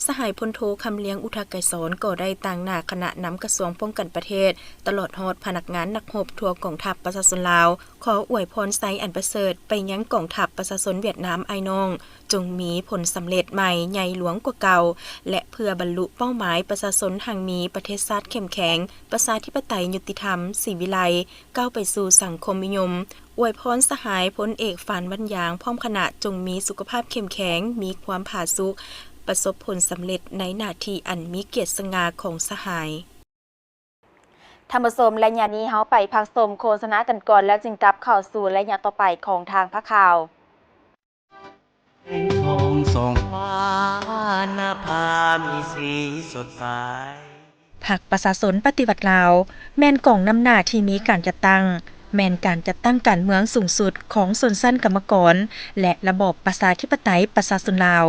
ສະຫາຍພົນໂທ ຄຳລຽງ ອຸທະໄກສອນ ກໍໄດ້ຕາງໜ້າຄະນະນຳກະຊວງປ້ອງກັນປະເທດ, ຕະຫຼອດຮອດພະນັກງານນັກຮົບທົ່ວກອງທັບປະຊາຊົນລາວ, ຂໍອວຍພອນໄຊອັນປະເສີດໄປຍັງກອງທັບປະຊາຊົນຫວຽດນາມອ້າຍນ້ອງ, ຈົ່ງມີຜົນສຳເລັດໃໝ່ໃຫຍ່ຫຼວງກວ່າເກົ່າ ແລະ ເພື່ອບັນລຸເປົ້າໝາຍປະຊາຊົນຮັ່ງມີ, ປະເທດຊາດເຂັ້ມແຂງ, ປະຊາທິປະໄຕຍຸຕິທຳ, ສີວິໄລ, ກ້າວໄປສູ່ສັງຄົມນິຍົມ. ອວຍພອນສະຫາຍພົນເອກ ຟານ ວັນຢາງ ພ້ອມຄະນະ ຈົ່ງມີສຸຂະພາບເຂັ້ມແຂງ, ມີຄວາມຜາສຸກ, ປະສົບຜົນສຳເລັດໃນໜ້າທີ່ອັນມີກຽດສະຫງ່າຂອງສະຫາຍ. ທ່ານຜູ້ຊົມ, ໄລຍະນີ້ເຮົາໄປພັກຊົມໂຄສະນາກັນກ່ອນ ແລ້ວຈຶ່ງກັບເຂົ້າສູ່ໄລຍະຕໍ່ໄປຂອງທາງພາກຂ່າວ. ພັກປະຊາຊົນປະຕິວັດລາວ ແມ່ນກອງນຳໜ້າທີ່ມີການຈັດຕັ້ງ, ແມ່ນການຈັດຕັ້ງການເມືອງສູງສຸດຂອງຊົນຊັ້ນກຳມະກອນ ແລະ ລະບອບປະຊາທິປະໄຕປະຊາຊົນລາວ.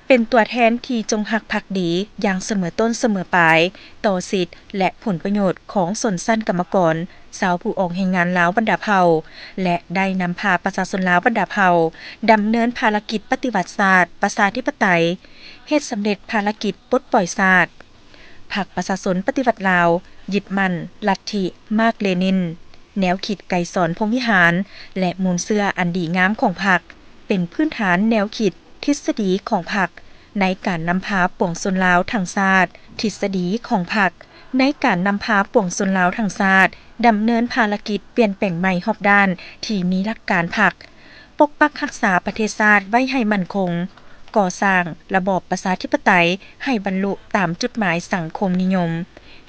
ເປັນຕົວແທນທີ່ຈົງຮັກພັກດີຢ່າງສະເໝີຕົ້ນສະເໝີປາຍຕໍ່ສິດ ແລະ ຜົນປະໂຫຍດຂອງຊົນຊັ້ນກຳມະກອນ, ຊາວຜູ້ອອກແຮງງານລາວບັນດາເຜົ່າ ແລະ ໄດ້ນຳພາປະຊາຊົນລາວບັນດາເຜົ່າ ດຳເນີນພາລະກິດປະຕິວັດຊາດ, ປະຊາທິປະໄຕ, ເຮັດສຳເລັດພາລະກິດປົດປ່ອຍຊາດ. ພັກປະຊາຊົນປະຕິວັດລາວ ຍຶດໝັ້ນລັດທິມາກເລນິນ, ແນວຄິດໄກສອນ ພົມວິຫານ ແລະ ມູນເຊື້ອອັນດີງາມຂອງພັກ ເປັນພື້ນຖານແນວຄິດທິດສະດີຂອງພັກ ໃນການນຳພາປວງຊົນລາວທັງຊາດ. ທິດສະດີຂອງພັກໃນການນຳພາປວງຊົນລາວທັງຊາດ ດຳເນີນພາລະກິດປ່ຽນແປງໃໝ່ຮອບດ້ານທີ່ມີຫຼັກການພັກ, ປົກປັກຮັກສາປະເທດຊາດໄວ້ໃຫ້ໝັ້ນຄົງ, ກໍ່ສ້າງລະບອບປະຊາທິປະໄຕໃຫ້ບັນລຸຕາມຈຸດໝາຍສັງຄົມນິຍົມ,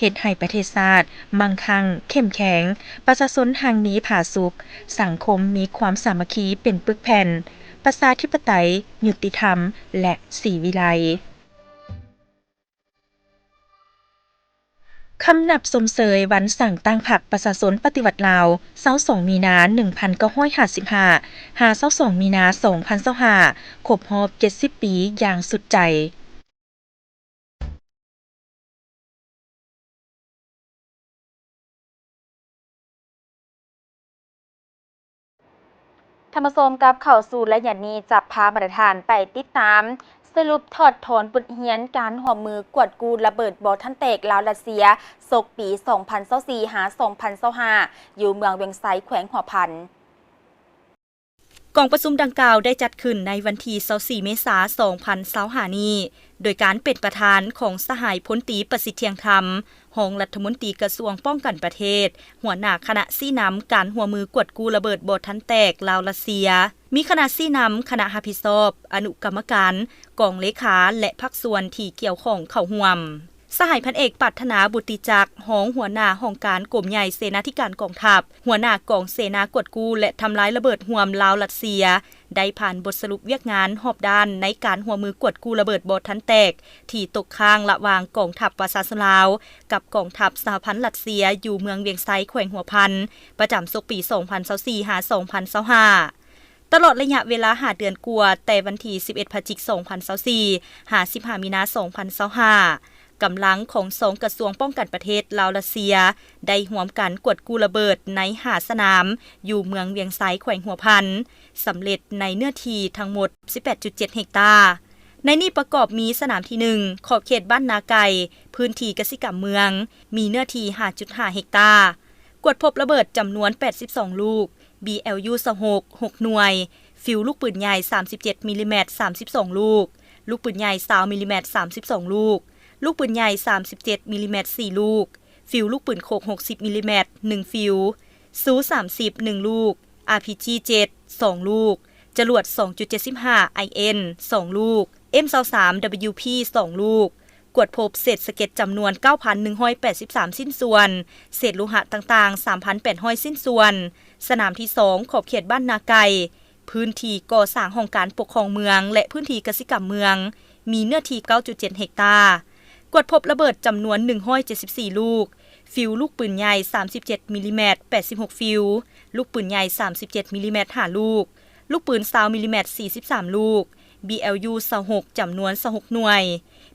ເຮັດໃຫ້ປະເທດຊາດມັ່ງຄັ່ງເຂັ້ມແຂງ, ປະຊາຊົນຮັ່ງມີຜາສຸກ, ສັງຄົມມີຄວາມສາມັກຄີເປັນປຶກແຜ່ນ, ປະຊາທິປະໄຕ, ຍຸຕິທຳ ແລະ ສີວິໄລ. ຄຳນັບຊົມເຊີຍວັນສ້າງຕັ້ງພັກປະຊາຊົນປະຕິວັດລາວ ຊາວສອງ ມີນາ ໜຶ່ງພັນເກົ້າຮ້ອຍຫ້າສິບຫ້າ ຫາ ຊາວສອງ ມີນາ ສອງພັນຊາວຫ້າ ຄົບຮອບເຈັດສິບປີຢ່າງສຸດໃຈ. ທ່ານຜູ້ຊົມ, ກັບເຂົ້າສູ່ໄລຍະນີ້ ຈະພາບັນດາທ່ານໄປຕິດຕາມສະຫຼຸບຖອດຖອນບົດຮຽນການຮ່ວມມືກວດກູ້ລະເບີດບໍ່ທັນແຕກລາວ-ຣັດເຊຍ ສົກປີສອງພັນຊາວສີ່ ຫາ ສອງພັນຊາວຫ້າ ຢູ່ເມືອງວຽງໄຊ ແຂວງຫົວພັນ. ກອງປະຊຸມດັ່ງກ່າວໄດ້ຈັດຂຶ້ນໃນວັນທີຊາວສີ່ ເມສາ ສອງພັນຊາວຫ້ານີ້ ໂດຍການເປັນປະທານຂອງສະຫາຍພົນຕີ ປະສິດ ທ່ຽງທຳ ຮອງລັດຖະມົນຕີກະຊວງປ້ອງກັນປະເທດ, ຫົວໜ້າຄະນະຊີ້ນຳການຮ່ວມມືກວດກູ້ລະເບີດບໍ່ທັນແຕກລາວ-ຣັດເຊຍ, ມີຄະນະຊີ້ນຳ, ຄະນະຮັບຜິດຊອບ, ອະນຸກຳມະການ, ກອງເລຂາ ແລະ ພາກສ່ວນທີ່ກ່ຽວຂ້ອງເຂົ້າຮ່ວມ. ສະຫາຍພັນເອກ ປາດຖະໜາ ບຸດຕິຈັກ ຮອງຫົວໜ້າຫ້ອງການກົມໃຫຍ່ເສນາທິການກອງທັບ, ຫົວໜ້າກອງເສນາກວດກູ້ ແລະ ທຳລາຍລະເບີດຮ່ວມລາວ-ລັດເຊຍ ໄດ້ຜ່ານບົດສະຫຼຸບວຽກງານຮອບດ້ານໃນການຮ່ວມມືກວດກູ້ລະເບີດບໍ່ທັນແຕກ ທີ່ຕົກຄ້າງລະຫວ່າງກອງທັບປະຊາຊົນລາວ ກັບກອງທັບສະຫະພັນລັດເຊຍ ຢູ່ເມືອງວຽງໄຊ ແຂວງຫົວພັນ ປະຈຳສົກປີສອງພັນຊາວສີ່ ຫາ ສອງພັນຊາວຫ້າ. ຕະຫຼອດໄລຍະເວລາຫ້າເດືອນກວ່າ, ແຕ່ວັນທີສິບເອັດ ພະຈິກ ສອງພັນຊາວສີ່ ຫາ ສິບຫ້າ ມີນາ ສອງພັນຊາວຫ້າ, ກຳລັງຂອງສອງກະຊວງປ້ອງກັນປະເທດລາວ-ລັດເຊຍ ໄດ້ຮ່ວມກັນກວດກູ້ລະເບີດໃນຫ້າສະໜາມ ຢູ່ເມືອງວຽງໄຊ ແຂວງຫົວພັນ ສຳເລັດໃນເນື້ອທີ່ທັງໝົດ ສິບແປດຈຸດເຈັດ ເຮັກຕາ. ໃນນີ້ປະກອບມີສະໜາມທີໜຶ່ງ ຂອບເຂດບ້ານນາໄກ່ ພື້ນທີ່ກະສິກຳເມືອງ ມີເນື້ອທີ່ ຫ້າຈຸດຫ້າ ເຮັກຕາ. ກວດພົບລະເບີດຈຳນວນ ແປດສິບສອງ ລູກ, ບີແອວຢູ ຊາວຫົກ ຫົກໜ່ວຍ, ຟິວລູກປືນໃຫຍ່ ສາມສິບເຈັດ ມິລລີແມັດ ສາມສິບສອງ ລູກ, ລູກປືນໃຫຍ່ ຊາວ ມິລລີແມັດ ສາມສິບສອງ ລູກ, ລູກປືນໃຫຍ່ ສາມສິບເຈັດ ມິລລີແມັດ ສີ່ ລູກ, ຟິວລູກປືນຄົກ ຫົກສິບ ມິລລີແມັດ ໜຶ່ງ ຟິວ, ຊູ ສາມສິບ ໜຶ່ງ ລູກ, ອາພີຈີ ເຈັດ ສອງ ລູກ, ຈະຫຼວດ ສອງຈຸດເຈັດສິບຫ້າ ໄອເອັນ ສອງ ລູກ, ເອັມ ຊາວສາມ ດັບເບິນຢູພີ ສອງ ລູກ, ກວດພົບເສດສະເກັດຈຳນວນ ເກົ້າພັນໜຶ່ງຮ້ອຍແປດສິບສາມ ຊິ້ນສ່ວນ, ເສດໂລຫະຕ່າງໆ ສາມພັນແປດຮ້ອຍ ຊິ້ນສ່ວນ. ສະໜາມທີສອງ ຂອບເຂດບ້ານນາໄກ່, ພື້ນທີ່ກໍ່ສ້າງຫ້ອງການປົກຄອງເມືອງ ແລະ ພື້ນທີ່ກະສິກຳເມືອງ, ມີເນື້ອທີ່ ເກົ້າຈຸດເຈັດ ເຮັກຕາ. ກວດພົບລະເບີດຈຳນວນ ໜຶ່ງຮ້ອຍເຈັດສິບສີ່ ລູກ, ຟິວລູກປືນໃຫຍ່ ສາມສິບເຈັດ ມິລລີແມັດ ແປດສິບຫົກ ຟິວ, ລູກປືນໃຫຍ່ ສາມສິບເຈັດ ມິລລີແມັດ ຫ້າ ລູກ, ລູກປືນ ຊາວ ມິລລີແມັດ ສີ່ສິບສາມ ລູກ, ບີແອວຢູ ຊາວຫົກ ຈຳນວນ ຊາວຫົກ ໜ່ວຍ,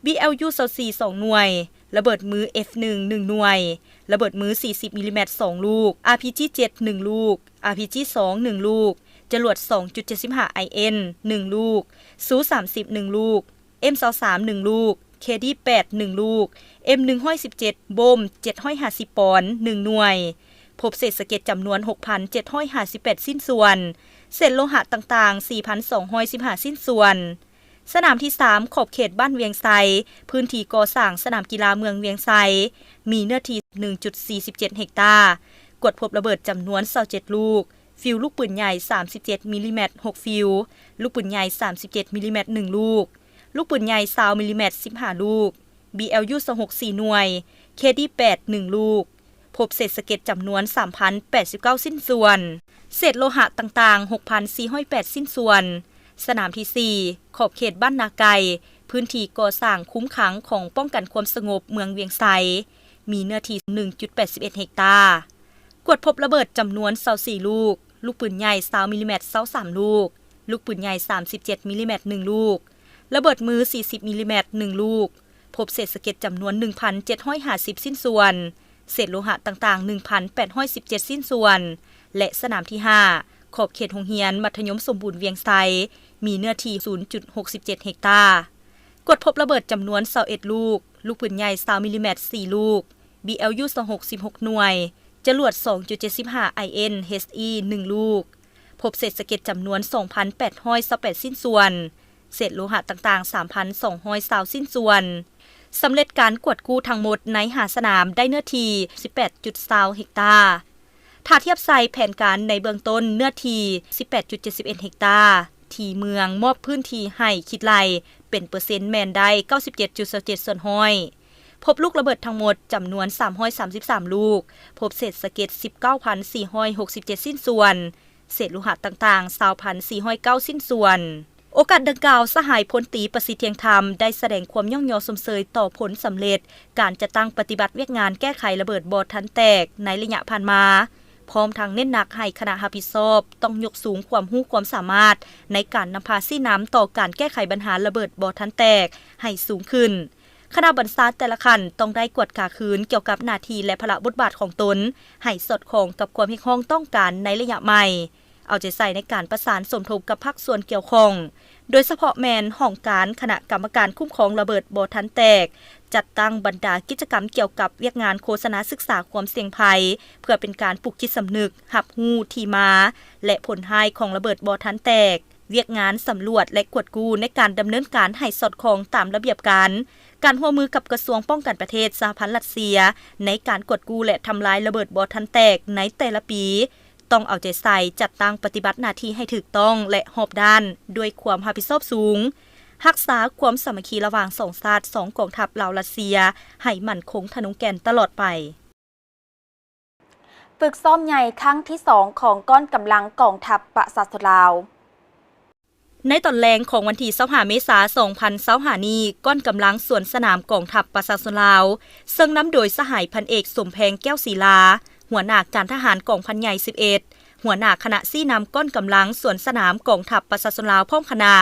ບີແອວຢູ ຊາວສີ່ ສອງ ໜ່ວຍ, ລະເບີດມື ເອັຟ ໜຶ່ງ ໜຶ່ງ ໜ່ວຍ, ລະເບີດມື ສີ່ສິບ ມິລລີແມັດ ສອງ ລູກ, ອາພີຈີ ເຈັດ ໜຶ່ງ ລູກ, ອາພີຈີ ສອງ ໜຶ່ງ ລູກ, ຈະຫຼວດ ສອງຈຸດເຈັດສິບຫ້າ ໄອເອັນ ໜຶ່ງ ລູກ, ຊູ ສາມສິບ ໜຶ່ງ ລູກ, ເອັມ ຊາວສາມ ໜຶ່ງ ລູກ, ເຄດີ ແປດ ໜຶ່ງ ລູກ, ເອັມ ໜຶ່ງຮ້ອຍສິບເຈັດ ໂບມ ເຈັດຮ້ອຍຫ້າສິບ ປອນ ໜຶ່ງ ໜ່ວຍ. ພົບເສດສະເກັດຈຳນວນ ຫົກພັນເຈັດຮ້ອຍຫ້າສິບແປດ ຊິ້ນສ່ວນ, ເສດໂລຫະຕ່າງໆ ສີ່ພັນສອງຮ້ອຍສິບຫ້າ ຊິ້ນສ່ວນ. ສະໜາມທີສາມ ຂອບເຂດບ້ານວຽງໄຊ, ພື້ນທີ່ກໍ່ສ້າງສະໜາມກິລາເມືອງວຽງໄຊ, ມີເນື້ອທີ່ ໜຶ່ງຈຸດສີ່ສິບເຈັດ ເຮັກຕາ. ກວດພົບລະເບີດຈຳນວນ ຊາວເຈັດ ລູກ, ຟິວລູກປືນໃຫຍ່ ສາມສິບເຈັດ ມິລລີແມັດ ຫົກ ຟິວ, ລູກປືນໃຫຍ່ ສາມສິບເຈັດ ມິລລີແມັດ ໜຶ່ງ ລູກ, ລູກປືນໃຫຍ່ ຊາວ ມິລລີແມັດ ສິບຫ້າ ລູກ, ບີແອວຢູ ຊາວຫົກ ສີ່ ໜ່ວຍ, ເຄດີ ແປດ ໜຶ່ງ ລູກ. ພົບເສດສະເກັດຈຳນວນ ສາມພັນແປດສິບເກົ້າ ຊິ້ນສ່ວນ, ເສດໂລຫະຕ່າງໆ ຫົກພັນສີ່ຮ້ອຍແປດ ຊິ້ນສ່ວນ. ສະໜາມທີສີ່ ຂອບເຂດບ້ານນາໄກ່, ພື້ນທີ່ກໍ່ສ້າງຄຸ້ມຂັງຂອງປ້ອງກັນຄວາມສະຫງົບເມືອງວຽງໄຊ, ມີເນື້ອທີ່ ໜຶ່ງຈຸດແປດສິບເອັດ ເຮັກຕາ. ກວດພົບລະເບີດຈຳນວນ ຊາວສີ່ ລູກ, ລູກປືນໃຫຍ່ ຊາວ ມິລລີແມັດ ຊາວສາມ ລູກ, ລູກປືນໃຫຍ່ ສາມສິບເຈັດ ມິລລີແມັດ ໜຶ່ງ ລູກ, ລະເບີດມື ສີ່ສິບ ມິລລີແມັດ ໜຶ່ງ ລູກ. ພົບເສດສະເກັດຈຳນວນ ໜຶ່ງພັນເຈັດຮ້ອຍຫ້າສິບ ຊິ້ນສ່ວນ, ເສດໂລຫະຕ່າງໆ ໜຶ່ງພັນແປດຮ້ອຍສິບເຈັດ ຊິ້ນສ່ວນ ແລະ ສະໜາມທີຫ້າ ຂອບເຂດໂຮງຮຽນມັດທະຍົມສົມບູນວຽງໄຊ, ມີເນື້ອທີ່ ສູນຈຸດຫົກສິບເຈັດ ເຮັກຕາ. ກວດພົບລະເບີດຈຳນວນ ຊາວເອັດ ລູກ, ລູກປືນໃຫຍ່ ຊາວ ມິລລີແມັດ ສີ່ ລູກ, ບີແອວຢູ ຊາວຫົກ ສິບຫົກ ໜ່ວຍ, ຈະຫຼວດ ສອງຈຸດເຈັດສິບຫ້າ ໄອເອັນ ເອັຊອີ ໜຶ່ງ ລູກ. ພົບເສດສະເກັດຈຳນວນ ສອງພັນແປດຮ້ອຍຊາວແປດ ຊິ້ນສ່ວນ, ເສດໂລຫະຕ່າງໆ ສາມພັນສອງຮ້ອຍຊາວ ຊິ້ນສ່ວນ. ສຳເລັດການກວດກູ້ທັງໝົດໃນຫ້າສະໜາມໄດ້ເນື້ອທີ່ ສິບແປດຈຸດຊາວ ເຮັກຕາ. ຖ້າທຽບໃສ່ແຜນການໃນເບື້ອງຕົ້ນເນື້ອທີ່ ສິບແປດຈຸດເຈັດສິບເອັດ ເຮັກຕາ ທີ່ເມືອງມອບພື້ນທີ່ໃຫ້ຄິດໄລ່ເປັນເປີເຊັນແມ່ນໄດ້ ເກົ້າສິບເຈັດຈຸດຊາວເຈັດ ສ່ວນຮ້ອຍ. ພົບລູກລະເບີດທັງໝົດຈຳນວນ ສາມຮ້ອຍສາມສິບສາມ ລູກ, ພົບເສດສະເກັດ ສິບເກົ້າພັນສີ່ຮ້ອຍຫົກສິບເຈັດ ຊິ້ນສ່ວນ, ເສດໂລຫະຕ່າງໆ ຊາວພັນສີ່ຮ້ອຍເກົ້າ ຊິ້ນສ່ວນ. ໂອກາດດັ່ງກ່າວ, ສະຫາຍພົນຕີ ປະສິດ ທ່ຽງທຳ ໄດ້ສະແດງຄວາມຍ້ອງຍໍຊົມເຊີຍຕໍ່ຜົນສຳເລັດການຈັດຕັ້ງປະຕິບັດວຽກງານແກ້ໄຂລະເບີດບໍ່ທັນແຕກໃນໄລຍະຜ່ານມາ, ພ້ອມທັງເນັ້ນໜັກໃຫ້ຄະນະຮັບຜິດຊອບຕ້ອງຍົກສູງຄວາມຮູ້ຄວາມສາມາດໃນການນຳພາຊີ້ນຳຕໍ່ການແກ້ໄຂບັນຫາລະເບີດບໍ່ທັນແຕກໃຫ້ສູງຂຶ້ນ. ຄະນະບັນຊາແຕ່ລະຂັ້ນຕ້ອງໄດ້ກວດກາຄືນກ່ຽວກັບໜ້າທີ່ ແລະ ພາລະບົດບາດຂອງຕົນ ໃຫ້ສອດຄ່ອງກັບຄວາມຮຽກຮ້ອງຕ້ອງການໃນໄລຍະໃໝ່, ເອົາໃຈໃສ່ໃນການປະສານສົມທົບກັບພາກສ່ວນກ່ຽວຂ້ອງ, ໂດຍສະເພາະແມ່ນຫ້ອງການຄະນະກຳມະການຄຸ້ມຄອງລະເບີດບໍ່ທັນແຕກ, ຈັດຕັ້ງບັນດາກິດຈະກຳກ່ຽວກັບວຽກງານໂຄສະນາສຶກສາຄວາມສ່ຽງໄພ ເພື່ອເປັນການປຸກຈິດສຳນຶກ, ຮັບຮູ້ທີ່ມາ ແລະ ຜົນຮ້າຍຂອງລະເບີດບໍ່ທັນແຕກ, ວຽກງານສຳຫຼວດ ແລະ ກວດກູ້ໃນການດຳເນີນການໃຫ້ສອດຄ່ອງຕາມລະບຽບການ, ການຮ່ວມມືກັບກະຊວງປ້ອງກັນປະເທດສະຫະພັນລັດເຊຍ ໃນການກວດກູ້ ແລະ ທຳລາຍລະເບີດບໍ່ທັນແຕກໃນແຕ່ລະປີ, ຕ້ອງເອົາໃຈໃສ່ຈັດຕັ້ງປະຕິບັດໜ້າທີ່ໃຫ້ຖືກຕ້ອງ ແລະ ຮອບດ້ານ ດ້ວຍຄວາມຮັບຜິດຊອບສູງ. ຮັກສາຄວາມສາມັກຄີລະຫວ່າງສອງຊາດ, ສອງກອງທັບລາວ-ລັດເຊຍ ໃຫ້ໝັ້ນຄົງທະນົງແກ່ນຕະຫຼອດໄປ. ຝຶກຊ້ອມໃຫຍ່ຄັ້ງທີສອງຂອງກ້ອນກຳລັງກອງທັບປະຊາຊົນລາວ. ໃນຕອນແລງຂອງວັນທີຊາວຫ້າ ເມສາ ສອງພັນຊາວຫ້ານີ້, ກ້ອນກຳລັງສວນສະໜາມກອງທັບປະຊາຊົນລາວ ເຊິ່ງນຳໂດຍສະຫາຍພັນເອກ ສົມແພງ ແກ້ວສີລາ, ຫົວໜ້າການທະຫານກອງພັນໃຫຍ່ສິບເອັດ, ຫົວໜ້າຄະນະຊີ້ນຳກ້ອນກຳລັງສວນສະໜາມກອງທັບປະຊາຊົນລາວ ພ້ອມຄະນະ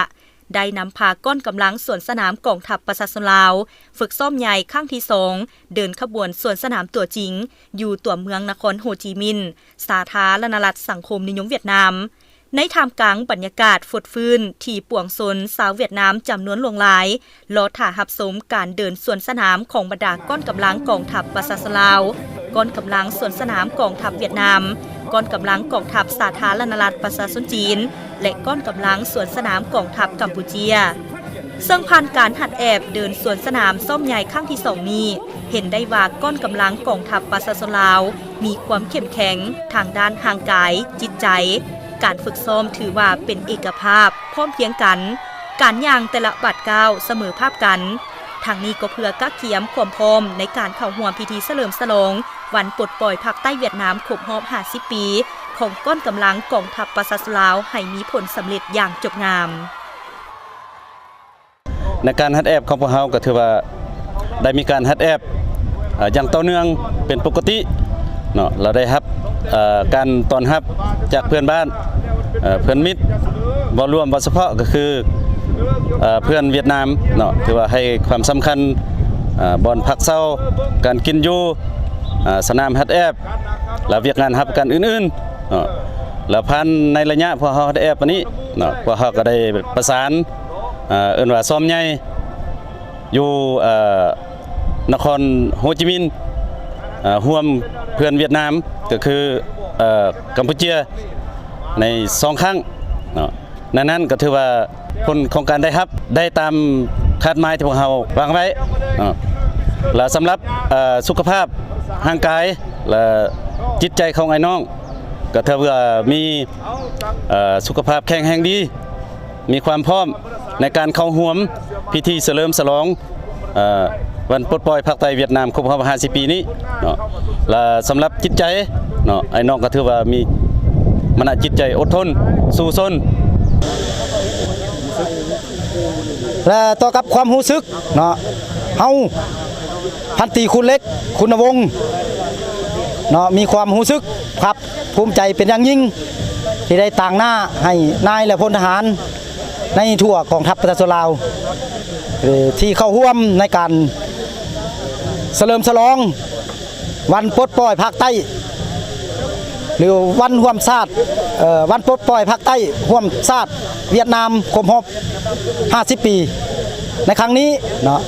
ໄດ້ນຳພາກ້ອນກຳລັງສວນສະໜາມກອງທັບປະຊາຊົນລາວ ຝຶກຊ້ອມໃຫຍ່ຄັ້ງທີສອງ ເດີນຂະບວນສວນສະໜາມຕົວຈິງ ຢູ່ຕົວເມືອງນະຄອນໂຮຈິມິນ ສາທາລະນະລັດສັງຄົມນິຍົມຫວຽດນາມ. ໃນທ່າມກາງບັນຍາກາດຟົດຟື້ນທີ່ປວງຊົນຊາວຫວຽດນາມຈຳນວນຫຼວງຫຼາຍ ລໍຖ້າຮັບຊົມການເດີນສວນສະໜາມຂອງບັນດາກ້ອນກຳລັງກອງທັບປະຊາຊົນລາວ, ກ້ອນກຳລັງສວນສະໜາມກອງທັບຫວຽດນາມ, ກ້ອນກຳລັງກອງທັບສາທາລະນະລັດປະຊາຊົນຈີນ ແລະ ກ້ອນກຳລັງສວນສະໜາມກອງທັບກຳປູເຈຍ. ເຊິ່ງຜ່ານການຫັດແອບເດີນສວນສະໜາມຊ້ອມໃຫຍ່ຄັ້ງທີສອງນີ້, ເຫັນໄດ້ວ່າກ້ອນກຳລັງກອງທັບປະຊາຊົນລາວມີຄວາມເຂັ້ມແຂງທາງດ້ານຮ່າງກາຍ, ຈິດໃຈ, ການຝຶກຊ້ອມຖືວ່າເປັນເອກະພາບ, ພ້ອມພຽງກັນ, ການຍ່າງແຕ່ລະບາດກ້າວສະເໝີພາບກັນ. ທັງນີ້ກໍເພື່ອກະກຽມຄວາມພ້ອມໃນການເຂົ້າຮ່ວມພິທີສະເຫຼີມສະຫຼອງວັນປົດປ່ອຍພາກໃຕ້ຫວຽດນາມຄົບຮອບຫ້າສິບປີ ຂອງກ້ອນກຳລັງກອງທັບປະຊາຊົນລາວໃຫ້ມີຜົນສຳເລັດຢ່າງຈົບງາມ. ໃນການຮັດແອບຂອງພວກເຮົາກໍຖືວ່າໄດ້ມີການຮັດແອບ ເອີ ຢ່າງຕໍ່ເນື່ອງເປັນປົກກະຕິເນາະ. ລາວໄດ້ຮັບ ເອີ ການຕ້ອນຮັບຈາກເພື່ອນບ້ານ ເອີ ເພື່ອນມິດ ເວົ້າລວມ ເວົ້າສະເພາະກໍຄື ເອີ ເພື່ອນຫວຽດນາມເນາະ ຖືວ່າໃຫ້ຄວາມສຳຄັນ ເອີ ບ່ອນພັກເຊົາ, ການກິນຢູ່, ເອີ ສະໜາມຮັດແອບ ແລະ ວຽກງານຮັບປະກັນອື່ນໆເນາະ. ແລ້ວຜ່ານໃນໄລຍະພວກເຮົາຮັດແອບອັນນີ້ເນາະ ພວກເຮົາກໍໄດ້ປະສານ ເອີ ເອີ້ນວ່າຊ້ອມໃຫຍ່ ຢູ່ ເອີ ນະຄອນໂຮຈິມິນ ເອີ ຮ່ວມເພື່ອນຫວຽດນາມ ກໍຄື ເອີ ກຳປູເຈຍ ໃນສອງຄັ້ງເນາະ. ໃນນັ້ນກໍຖືວ່າຜົນຂອງການໄດ້ຮັບ ໄດ້ຕາມຄາດໝາຍທີ່ພວກເຮົາວາງໄວ້ເນາະ. ແລະ ສຳລັບ ເອີ ສຸຂະພາບຮ່າງກາຍ ແລະ ຈິດໃຈຂອງອ້າຍນ້ອງ ກໍຖືວ່າມີ ເອີ ສຸຂະພາບແຂງແຮງດີ ມີຄວາມພ້ອມໃນການເຂົ້າຮ່ວມພິທີສະເຫຼີມສະຫຼອງ ເອີ ວັນປົດປ່ອຍພາກໃຕ້ຫວຽດນາມຄົບຮອບຫ້າສິບປີນີ້ເນາະ. ແລະ ສຳລັບຈິດໃຈເນາະ ອ້າຍນ້ອງກໍຖືວ່າມີມະນະຈິດໃຈອົດທົນ ສູ້ຊົນ. ແລະ ຕໍ່ກັບຄວາມຮູ້ສຶກເນາະ ເຮົາ ພັນຕີຄູນເລັກ ຄຸນນະວົງ ເນາະ ມີຄວາມຮູ້ສຶກພາກພູມໃຈເປັນຢ່າງຍິ່ງ ທີ່ໄດ້ຕາງໜ້າໃຫ້ນາຍ ແລະ ພົນທະຫານໃນທົ່ວກອງທັບປະຊາຊົນລາວ ເອີ ທີ່ເຂົ້າຮ່ວມໃນການສະເຫຼີມສະຫຼອງ ວັນປົດປ່ອຍພາກໃຕ້ ຫຼື ວັນຮ່ວມຊາດ ເອີ ວັນປົດປ່ອຍພາກໃຕ້ຮ່ວມຊາດຫວຽດນາມຄົບຮອບຫ້າສິບປີ ໃນຄັ້ງນີ້ເນາະ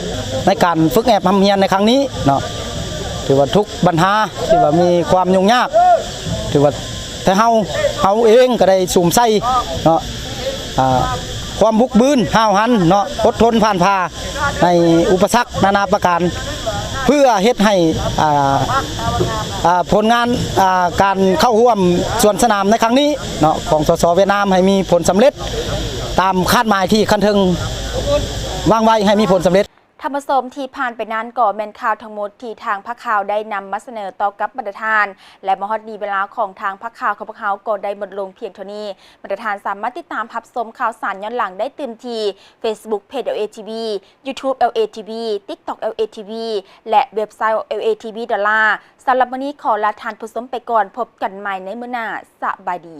ໃນການຝຶກແອບຮ່ຳຮຽນໃນຄັ້ງນີ້ເນາະ ຖືວ່າທຸກບັນຫາ ຖືວ່າມີຄວາມຫຍຸ້ງຍາກ ຖືວ່າ ແຕ່ເຮົາ ເຮົາເອງກໍໄດ້ສຸມໃສ່ເນາະ ອ່າ ຄວາມບຸກບືນຫ້າວຫັນເນາະ ອົດທົນຜ່ານຜ່າໃນອຸປະສັກນານາປະການ ເພື່ອເຮັດໃຫ້ ອ່າ ອ່າ ຜົນງານ ອ່າ ການເຂົ້າຮ່ວມສວນສະໜາມໃນຄັ້ງນີ້ເນາະ ຂອງ ສສ ຫວຽດນາມ ໃຫ້ມີຜົນສຳເລັດຕາມຄາດໝາຍທີ່ຂັ້ນເທິງວາງໄວ້ໃຫ້ມີຜົນສຳເລັດ. ທ່ານຜູ້ຊົມ ທີ່ຜ່ານໄປນັ້ນກໍແມ່ນຂ່າວທັງໝົດທີ່ທາງພາກຂ່າວໄດ້ນຳມາສະເໜີຕໍ່ກັບບັນດາທ່ານ ແລະ ມາຮອດນີ້ເວລາຂອງທາງພາກຂ່າວຂອງພວກເຮົາກໍໄດ້ໝົດລົງພຽງເທົ່ານີ້. ບັນດາທ່ານສາມາດຕິດຕາມຮັບຊົມຂ່າວສານຍ້ອນຫຼັງໄດ້ຕື່ມທີ່ ເຟສບຸກເພຈ ແອລເອ ທີ ວີ, ຢູທູບ ແອລເອ ທີ ວີ, ຕິກຕັອກ ແອລເອ ທີ ວີ ແລະ ເວັບໄຊ ແອລເອ ທີ ວີ ດອນລາ. ສຳລັບມື້ນີ້ຂໍລາທ່ານຜູ້ຊົມໄປກ່ອນ, ພົບກັນໃໝ່ໃນມື້ໜ້າ. ສະບາຍດີ.